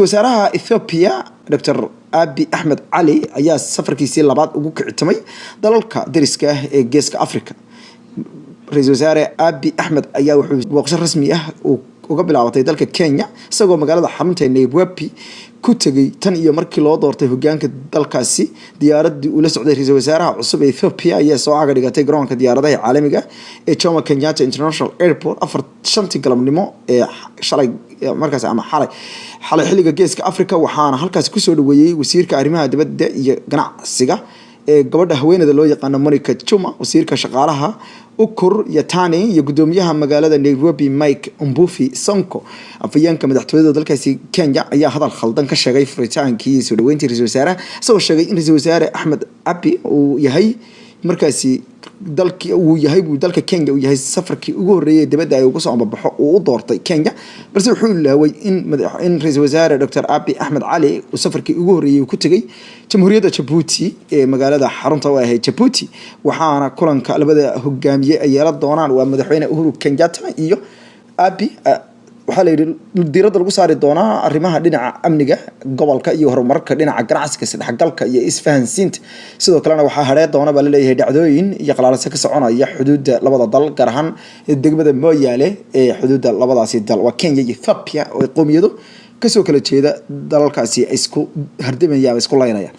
Wasaaraha Ethiopia, Dr Abi Axmed Cali, ayaa safarkiisii labaad ugu kicitamay dalalka dariska ah ee Geeska Africa. Ra-iisul Wasaare Abi Axmed ayaa wuxuu booqasho rasmi ah uu uga bilaabatay dalka Kenya, isagoo magaalada xarunta Nairobi ku tegay tan iyo markii loo doortay hogaanka dalkaasi. Diyaaradii uu la socday ra-iisul wasaaraha cusub ee Ethiopia ayaa soo caga dhigatay garoonka diyaaradaha caalamiga ee Jomo Kenyatta International Airport 4:05 galabnimo ee shalay markaas ama xalay xilliga Geeska Africa, waxaana halkaasi kusoo dhaweeyey wasiirka arrimaha dibadda iyo ganacsiga ee gabadha haweeneyda loo yaqaano Monica Juma, wasiirka shaqaalaha Ukur Yatani iyo gudoomiyaha magaalada Nairobi Mike Mbuvi Sonko. Afhayeenka madaxtooyada dalkaasi Kenya ayaa hadal khaldan ka sheegay furitaankii soo dhaweyntii ra-iisul wasaaraha, isagoo sheegay in ra-iisul wasaare Axmed Abi uu yahay markaasi dalki uu yahay buu dalka Kenya uu yahay safarkii ugu horreeyay dibadda ay uga soo ambabaxo uu u doortay Kenya, balse wuxuu ilaaway in ra-iisul wasaare Dr Abi Axmed Cali uu safarkii ugu horreeyay ku tegay Jamhuuriyadda Jabuuti ee magaalada xarunta u ahayd Jabuuti. Waxaana kulanka labada hogaamiye ay yeelan doonaan, waa madaxweyne Uhuru Kenyatta iyo Abi, waxaa la yidhi diiradda lagu saari doonaa arrimaha dhinaca amniga gobolka iyo horumarka dhinaca ganacsiga, isdhexgalka iyo isfahansiinta. Sidoo kalena waxaa hadhee doona baa laleeyahay dhacdooyin iyo qalaalase ka soconaya xuduudda labada dal, gaar ahaan degmada Mooyaale ee xuduudda labadaasi dal, waa Kenya iyo Ethiopia, oo qowmiyado kasoo kala jeeda dalalkaasi ay isku hardamayaan, isku laynayaan.